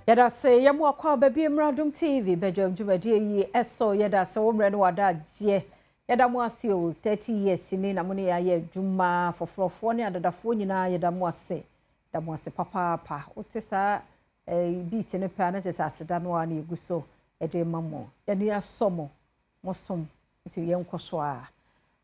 Yɛda ase yɛma wo akwaaba bio mmra Adom TV bɛdwam dwumadie yi ɛso. Yɛda ase wo mmerɛ ne w'adagyeɛ. Yɛda mo ase o, 30 years ni na mo ne yɛn ayɛ adwuma, foforɔfoɔ ne adadafoɔ nyinaa yɛda mo ase. Da mo ase papaapa. Wote saa eh, beat no pɛ a na kyerɛ sɛ aseda no ara na yɛgu so de ma mo. Yɛne asɔ mo, mo som nti yɛnkɔ so ara.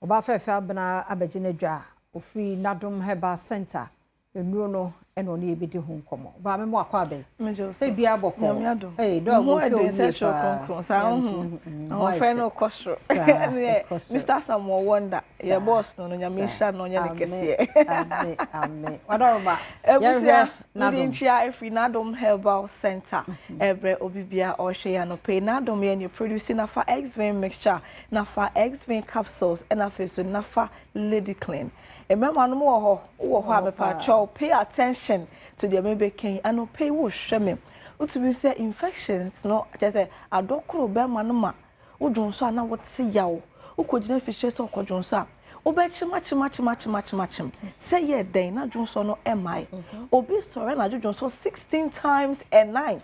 Ɔbaa fɛɛfɛ Abena abɛgye n'adwa a ɔfiri Nadom Herbal Center nnuro no na ɔne yɛ bɛdi ho nkɔmmɔ. Ɔbaa me mo akɔ abɛn. Megye wo so. Sɛ biara bɔkɔɔ. Nyame adom. Ee, dɔg Me ho wohwɛ ɛden wo sɛ yie twerɛ paa. kronkron. Saa Nyame wohu. tumi hu. Mm, ho ayɛ Ahoɔfɛ fɛ. no kɔ soro. Saa, Ɛneɛ ɛkɔ soro. Mr. Samuel Wonder, yɛ Saa, boss no no, Nyame saa. nhyira no ɔnyɛ no Amen, kɛseɛ. amen, amen. Wadɔroma, Abusua, yɛnhwɛ mede Nadom. nkyia afiri Nadom Herbal Center ɛbrɛ obi bia ɔhwɛ yɛn anɔpa yi. Nadom yɛ ne produce Nafa X-Vein mixture, Nafa X-Vein capsules, ɛna afei so Nafa Lady Clean. Mmarima no mowɔ hɔ? Wowɔ hɔ a mepakyɛw pay attention to deɛ mebɛka yi. Anɔpa yi wohwɛ me, wotumi sɛ infections no kyerɛ sɛ adɔkoro bɛrima no ma wodwonsɔ a na wote yaw. Wokɔgyina fihyɛ sɛ ɔkɔdwonsɔ a, wobɛkyem akyem akyem akyem akyem akyem sɛ yɛ dɛn na dwonsɔ no mmae. Obi sɔre anadwo dwonsɔ 16 times a night.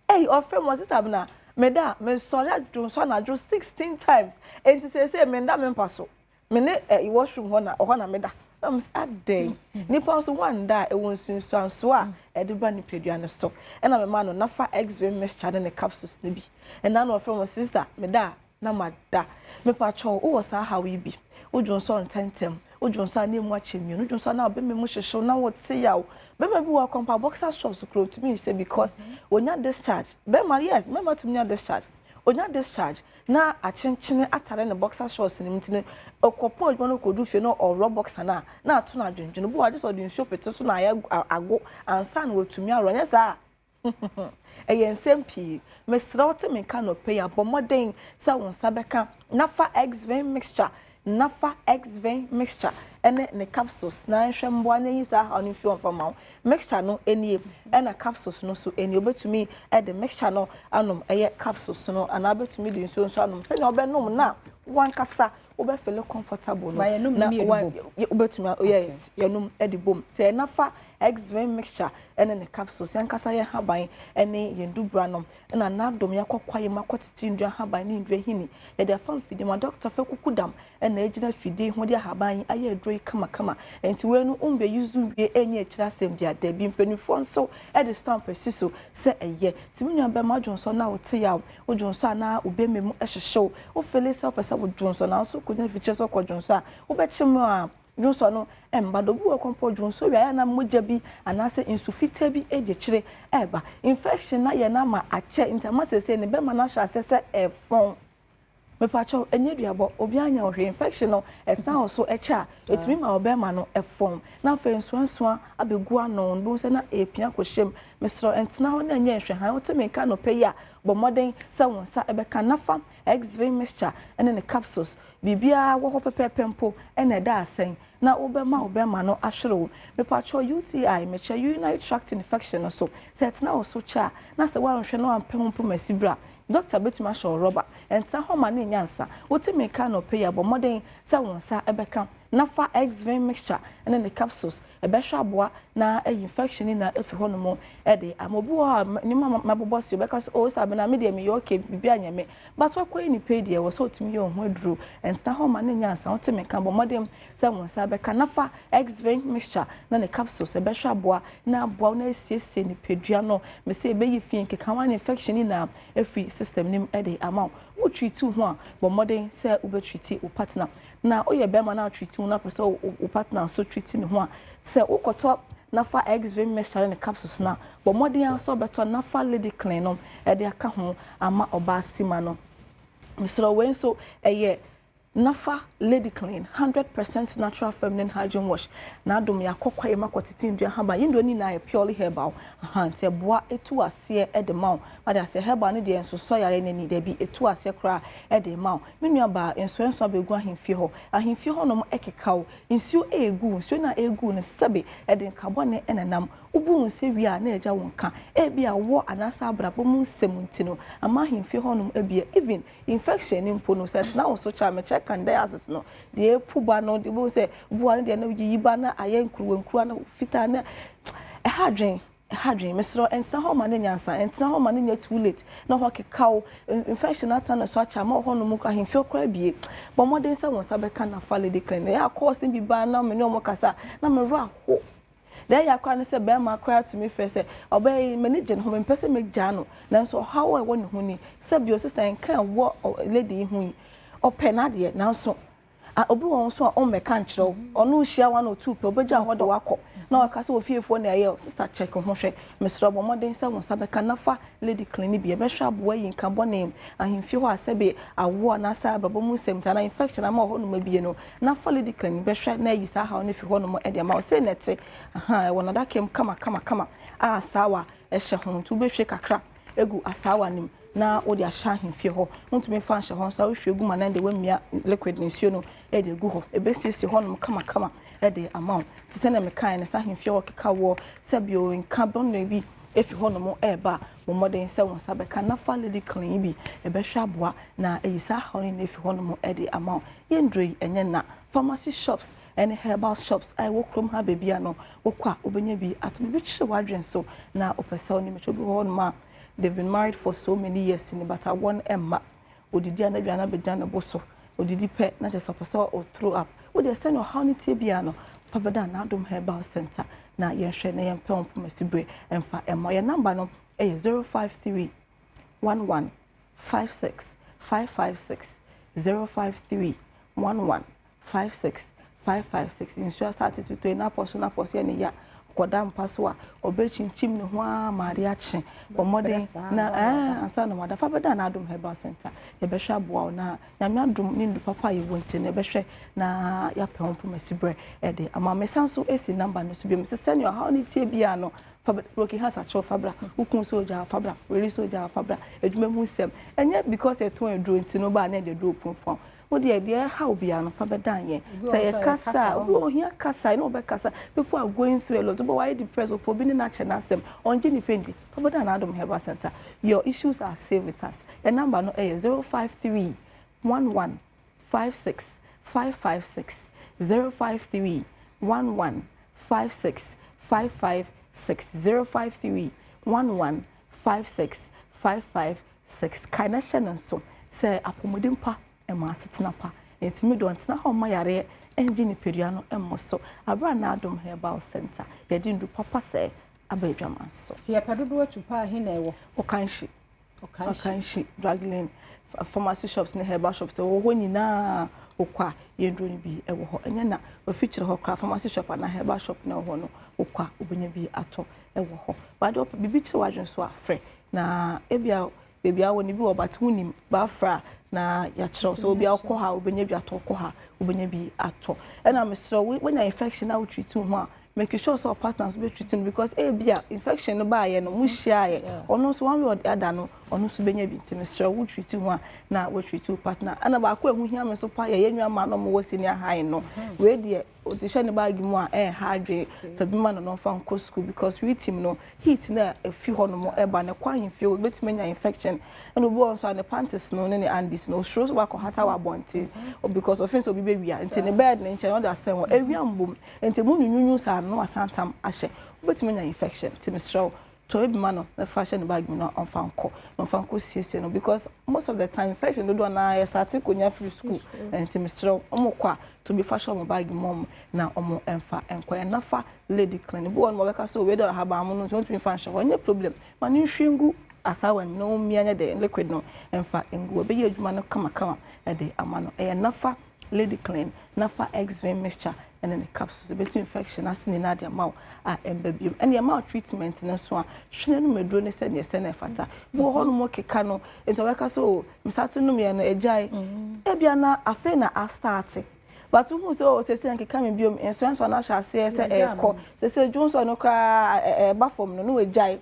Ei, ɔfrɛ me, ɔse Sister Abena, meda a, mesɔre adwonsɔ anadwo 16 times. Enti seesei menda me mpa so. Me ne eh, washroom hɔ na ɔhɔ na meda. Na mo sɛ adɛn? Nipa nso wanda a ɛwɔ nsunsuansoɔ a ɛde ba nipadua no so. Ɛna mema no Nafa X-ray mixture ne ne capsules no bi. Ɛna na ɔfrɛ mo sister, meda a na mada. Mepakyɛw, wowɔ saa haw yi bi? Wodwonsɔ ntɛmntɛm, wodwonsɔ a na emu akyɛ mmienu, wodwonsɔ a na ɔbɛma mu hyehyew na wote yaw. Bɛrima bi wɔ hɔ a boxer shorts kura ontumi nhyɛ because onya discharge. Bɛrima, yes, mmarima tumi nya discharge. Onya discharge na akyenkyene atare ne boxer shorts no mu nti no, ɔkɔpɔn adwuma no kɔdu fie na ɔworɔ boxer no a, na ato no adwendwene. Obi wɔ hɔ a, gye sɛ ɔde nsuo pete so na ayɛ ago ansa na watumi aworɔ. Anyɛ saa a, ɛyɛ nsɛm pii. Mesrɛ wo te me nka anɔpa yi a, bɔ mmɔden sɛ wo nsa bɛka Nafa X-Vein Mixture, Nafa X-Vein Mixture ne ne capsules na nhwɛ mmoa na enyi saa haw no mfi hɔ mfa mma wo. Mixture no nie, ɛna capsules no nso nie. Wobɛtumi de mixture no anom ɛyɛ capsules no anaa wobɛtumi de nsuo nso anom sɛnea wobɛnom no a wankasa wobɛfele comfortable no. Ba yɛnom ne Na mmienu wa bom. wobɛtumi yes yɛnom de bom. Sɛ Nafa X-Vein Mixture ne ne capsules yɛn ankasa yɛn haban ne yɛn dubra no ɛna n'adom yɛakɔ kwaeɛ mu akɔtete nnua haban ne nnua hini yɛde afa mfidie mu adɔkta fɛ kuku dam ɛna egyina fidie ho de ahaban yi ayɛ aduro yi kamakama. Nti wei no mbɛ use wie ɛnyɛ akyire asɛm bia dabi. Mpanimfoɔ nso ɛde stamp asi so sɛ ɛyɛ. Nti me nua bɛrima adwonsɔ na wote yaw, wodwonsɔ a na wo bɛrima mu ɛhyehyew, wofele sɛ wopɛ sɛ wodwonsɔ nanso wokɔgyina fikyire sɛ wokɔdwonsɔ a wobɛkyem a dwonsɔ no ɛmba do. Obi wɔ kɔmpɔ dwonsɔ wie a na mogya bi anaasɛ nsu fitaa bi edi akyire ɛɛba. Infection na yɛ na ama akyɛ nti ama sɛsɛ ne bɛrima no ahyɛ aseɛ sɛ ɛfɔn. Mepakyɛw, ɛnyɛ duabɔ, obi anya wo hwee. Infection no ɛtena wo so ɛkyɛ a ɛtumi ma ɔbɛrima no ɛfɔn na afei nsoansoa abɛgu ano no bɛhu sɛ na ɛpia kɔhyɛ mu. Mesrɛ ɛntena hɔ na ɛnyɛ nhwɛhan. Wote me nka anɔpa yi a, bɔ mmɔden sɛ wo nsa ɛbɛka Nafa X-Vein Mixture ne ne capsules. Biribiara wɔ hɔ pɛpɛɛpɛ mpo ɛna ɛda asɛn na wobɛma wo bɛrima no ahwere wo. Mepakyɛw, UTI, mekyɛ urinary tract infection no so, sɛ ɛtena wo so kyɛ a na sɛ woanhwɛ na woampɛ ho mpo masi berɛ a doctor bɛtumi ahyɛ wo rɔba. Ɛntena hɔ ma ne nya nsa. Wote me nka anɔpa yi a, bɔ mmɔden sɛ wo nsa ɛbɛka Nafa X-Vein Mixture ne ne capsules. Ɛbɛhwɛ aboa na ayi infection nyinaa afi hɔnom ɛde ama. Obi wɔ hɔ a nneɛma mabobɔ so bɛka sɛ, oh sister Abena, me deɛ meyɛ okay, biribi anyɛ me. But wakɔyɛ nipa yi deɛ ɛwɔ sɛ ɔtumi yɛ wo ho aduro. Ɛntena hɔ ma ne nya nsa. Wote me nka, bɔ mmɔden sɛ wo nsa bɛka Nafa X-Vein Mixture na ne capsules. Ɛbɛhwɛ aboa na aboa na asiesie nipadua no. Mese ɛbɛyi fi nkekawa ne infection nyinaa afiri system no mu ɛde ama wo. Wo treat wo ho a, bɔ mmɔden sɛ wobɛtreat wo partner. Na woyɛ bɛrima na treat wo na pɛ sɛ wo partner nso treat ne ho a, sɛ wokɔtɔ Nafa X-Vein Mixture ne ne capsules no a, bɔ mmɔden ara sɛ wobɛtɔ Nafa Lady Clean no ɛde aka ho ama ɔbaa sima no. Mesrɛ wei nso ɛyɛ Nafa Lady Clean 100% natural feminine hygiene wash. Na adom yɛakɔ kwaeɛ mu akɔtete nnua haban. Yɛn nnua no nyinaa yɛ purely herbal. Aha, nti ɛboa etu aseɛ ɛde ma wo. Wade aseɛ herbal no deɛ nsosɔ yare n'ani dabi, etu aseɛ koraa ɛde ma wo. Me nua baa nsoɛnsoa bɛgu ahemfie hɔ. Ahemfie hɔnom ɛkeka wo. Nsuo egu, nsuo no a egu no sɛbe ɛde nkabɔne ɛnenam. Wobu wo nsa wie a na ɛgya wo nka. Ebi a wɔ anaasɛ abrabɔ mu nsɛm nti no ama ahemfie hɔnom abie. Even infection ni mpo no sɛ tena wo so kyɛ a, mekyerɛ candidiasis no deɛ epu ba no deɛ bohu sɛ bua no deɛ no yiyi ba na ayɛ nkuruwa nkuruwa na fitaa na ɛha adwen. Ɛha adwene. Mesrɛ wo, ɛntena hɔ mma no nyɛ ansa. Ɛntena hɔ mma no nyɛ too late na hɔ keka wo. Infection atena ne so akyɛ ama hɔ nom koraa ahemfie koraa abue. Bɔ mmɔden sɛ wo nsa bɛka Nafa Lady Clinic. Ɛyɛ a calls no bi ba na me ne wɔn kasa a, na me werɛ ahow. Deɛ ɛyɛ koraa ne sɛ barima koraa tumi frɛ sɛ, ɔbaa yi m'ani gye ne ho, mempɛ sɛ mɛgyaa no, nanso ɔhaw a ɛwɔ ne ho ni. Sɛbio sister nka a ɛwɔ lady yi ho yi, ɔpɛ n'adeɛ nanso Ah, obi wɔ hɔ nso a ɔmmɛka nkyerɛ wo. Ɔno hyia one or two pɛ, ɔbɛgya hɔ de wo akɔ. Na waka sɛ ofiefoɔ na ɛyɛ o. Sister check wo ho hwɛ. Mesrɛ wo bɔ mmɔden sɛ wo nsa bɛka na fa lady clean no bi. Ɛbɛhwɛ aboa yi nka bɔne ahemfie hɔ a sɛbe awoɔ anaasɛ abrabɔ mu nsɛm nti anaa infection ama hɔnom abie no. Na fa lady clean bɛhwɛ na ayi saa haw no afi hɔnom de ama wo. Sei na ɛte. Ahaa, ɛwɔ n'adaka mu kama kama kama a asaawa hyɛ ho. Nti wobɛhwie kakra agu asaawa no mu na wode ahyɛ ahemfie hɔ. Wontumi mfa nhyɛ hɔ nso a, wohwie gu ma na ɛnde woamia liquid no nsuo no de agu hɔ. Ɛbɛsiesie hɔnom kamakama de ama wo. Nti sɛdeɛ mekaeɛ no, sɛ ahemfie hɔ keka woɔ sɛ bio nka bɔne bi fi hɔnom reba a, bɔ mmɔden sɛ wo nsa bɛka na fa Lady Clean yi bi. Ɛbɛhwɛ aboa na ayi saa haw no nyinaa afi hɔnom de ama wo. Yɛn nnuro yi, ɛnyɛ nna. Pharmacy shops ne herbal shops a ɛwɔ kurom ha baabi a no, wokɔ a wobɛnya bi ato. Biribi kyere w'adwene so na wopɛ sɛ wo ne me kyɛ. Obi wɔ hɔnom a, They've been married for so many years ni but awɔ no ɛmma. Odidi a n'aduane abɛgyina ne bo so. Odidi pɛ na kyerɛ sɛ ɔpɛ sɛ ɔ throw up. Wo deɛ sɛnea ɔhaw no teɛ biara no, fa bɛda N'adom Herbal Centre na yɛnhwɛ na yɛmpɛ wo mpoma sibire mfa mma wo. Yɛn number no yɛ 053 11 56 556, 053 11 56 556 Nsuo asate tutue n'apɔ so n'apɔ so yɛ ne ya ɔkɔda mpa so a ɔbɛkyinkyim ne ho ara ma ade akye bɔ mmɔden na ɛɛ ansa na wada fa bɛda n'adom herbal center yɛbɛhwɛ aboa wo na nyame adom ne ndu papa a yɛwɔ nti no yɛbɛhwɛ na yɛapɛ wo mpoma siberɛ ɛde ama mesan so esi namba no so bio mesɛ sɛnea ɔhaw ne tie biara no fa broken heart akyɛw fa bra wo kun so ogya fa bra weri so ogya fa bra adwuma mu nsɛm ɛnyɛ because yɛtɔn aduro nti no baa na ɛde aduro puapua Wo deɛ, deɛ ɛha wo biara no, fa bɛdan yɛn. Sɛ yɛ kasa a, obi wɔ ohia kasa, ɛne ɔbɛkasa. People are going through a lot. Obi wɔ wayɛ depressed, ɔpɛ obi ne no akyɛ n'asɛm, ɔngye nipa ndi. Fa bɛdan Adom Herbal Center. Your issues are safe with us. Yɛn number no yɛ 053 11 56 556, 053 11 56 556, 053 11 56 556. Kae na hyɛ no nso sɛ apɔmuden pa ma asetena pa. Enti me dɔ, ntena hɔ mma yareɛ nngye nipadua no mmɔ so. Aberɛ a N'adom Herbal Centre, yɛde nnuru papa sɛɛ aba adwaman so. Nti yɛpɛ dodoɔ atu paa he na ɛwɔ? Okanshi. Okanshi Drug Lane, pharmacy shops ne herbal shops ɛwɔ hɔ nyinaa wokɔ a yɛn nnuro no bi wɔ hɔ. Ɛnyɛ na wafikyire hɔ koraa pharmacy shop anaa herbal shop na ɛwɔ hɔ no wokɔ a wobɛnya bi atɔ wɔ hɔ. But adeɛ biribi kyerɛ w'adwene so a frɛ na ebia Baabi a wɔ no bi wɔ but wonim bafra a na yɛakyerɛ wo sɛ obi a wokɔ ha wobɛnya bi atɔ wokɔ ha wobɛnya bi atɔ ɛna mesrɛ wo wonya infection na wo treat wo ho a make sure sɛ wo partner nso bɛ treat no because ebi a infection no baayɛ no mo hyiaeɛ ɔno nso one way or the other no ɔno nso bɛnya bi nti mesrɛ wo treat wo ho a na wo treat wo partner ɛna baako a ɛho hia me nso pa yɛ yɛn nua mmaa no wɔwɔ senior high no wei deɛ Ɔde hyɛ ne baage mu a ɛnha adwene. Fa bi ma no na ɔmfa nkɔ sukuu because reteam no heat no a ɛfi hɔ nom ɛba no ɛkɔ ahemfie hɔ obɛtumi anya infection. Ɛna obi wɔ hɔ nso a ne panties no ne ne undies no osuro sɛ wakɔhata wɔ abɔnten because ɔfeel sɛ obi bɛwia nti ne bed ne nkyɛn ɔde asɛn hɔ awia mbom nti mu nwunwunwu saa no na wasan tam ahyɛ wobɛtumi anya infection nti mesrɛ wo tɔ bi ma no na fa hyɛ ne bag mu na ɔmfa nkɔ na ɔmfa nkɔ siesie no because most of the time infection dodoɔ naa yɛ start konya firi school nti mesrɛ wo ɔmo kɔ a to bi fa hyɛ ɔmo bag mu ɔmo na ɔmo mfa nkɔ ɛna fa lady clean bi wɔ no ɔbɛka sɛ wei de ahaban mo no nti ɔntumi fa nhyɛ hɔ ɛnyɛ problem ma no nhwie ngu asawa no mu na ɔmmia nyɛ dɛ liquid no mfa ngu ɛbɛyɛ adwuma no kamakama ɛde ama no ɛyɛ nafa Lady Clean na fa X-Vin mixture ne ne capsules ɛbɛtu infection ase nyinaa de ama wo a ɛmba biom. Ɛne ɛma wo treatment no nso a, hwɛ n'anom aduro no sɛdeɛ ɛsɛ na ɛfata. Bi wɔ hɔnom keka no, nti ɔbɛka sɛ o, mesate nom yɛ no ɛgyae. Ebia na afei na astarte. But wohu sɛ o, seesei ɛnkeka me biom, nsoɛnsoɛ no ahyɛ aseɛ sɛ ɛrekɔ. Seesei dwonsɔ no koraa ɛreba fam no, na wagyae.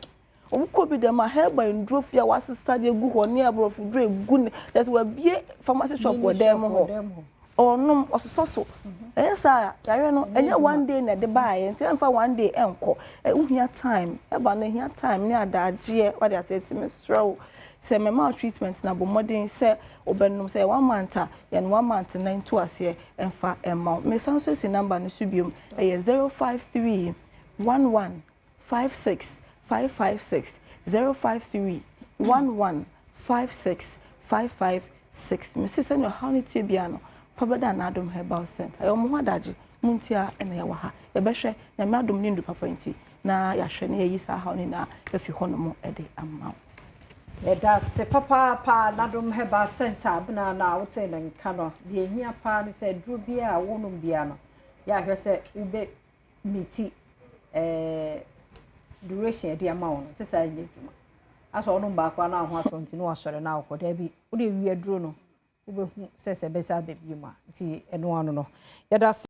Wokɔ bi dɛm a herbal nduro fie a wɔasesa de egu hɔ ne aborɔfo duro egu ne kyerɛ sɛ wɔabue pharmacy shop wɔ dan mu hɔ. Ɔnom ɔsosɔ so. Ɛyɛ saa a yareɛ no ɛnyɛ one day na ɛde baeɛ nti ɛmfa one day ɛnkɔ. Wohia time ɛba no ɛhia time ne adagyeɛ wate aseɛ nti mesrɛ wo sɛ mɛma wo treatment no a bɔ mmɔden sɛ wobɛnom sɛ ɛyɛ one month a yɛ no one month na ntu aseɛ ɛmfa ɛmma wo. Mesan nso asi number no so biom ɛyɛ 053 11 56 556 053 11 56 556. 556 053 11 56 556. Mese sɛnea ɔhaw no tie biara no, fa bɛda Anadom Herbal Center. Ɛwɔ mo ho adagye mu nti a ɛna yɛwɔ ha. Yɛbɛhwɛ Nyame adom ne ndu papa nti na yɛahwɛ na yɛyi saa haw no nyinaa afi hɔnom de ama wo. Yɛda ase papaapa Nadom Herbal Center abena na wote ne nka no. Deɛ ehia paa ne sɛ aduro biara a wonom biara no, yɛahwɛ sɛ wobɛ miti duration yɛde ama wo no, te sɛ anyɛ adwuma. Asɛ ɔnom baako a na ho atɔ nti na wasɔre na akɔ. Daabi, wode wie aduro no, wobɛhu sɛ sɛ ɛbɛsa aba bio mu a, nti ɛno ano no. Yɛda ase.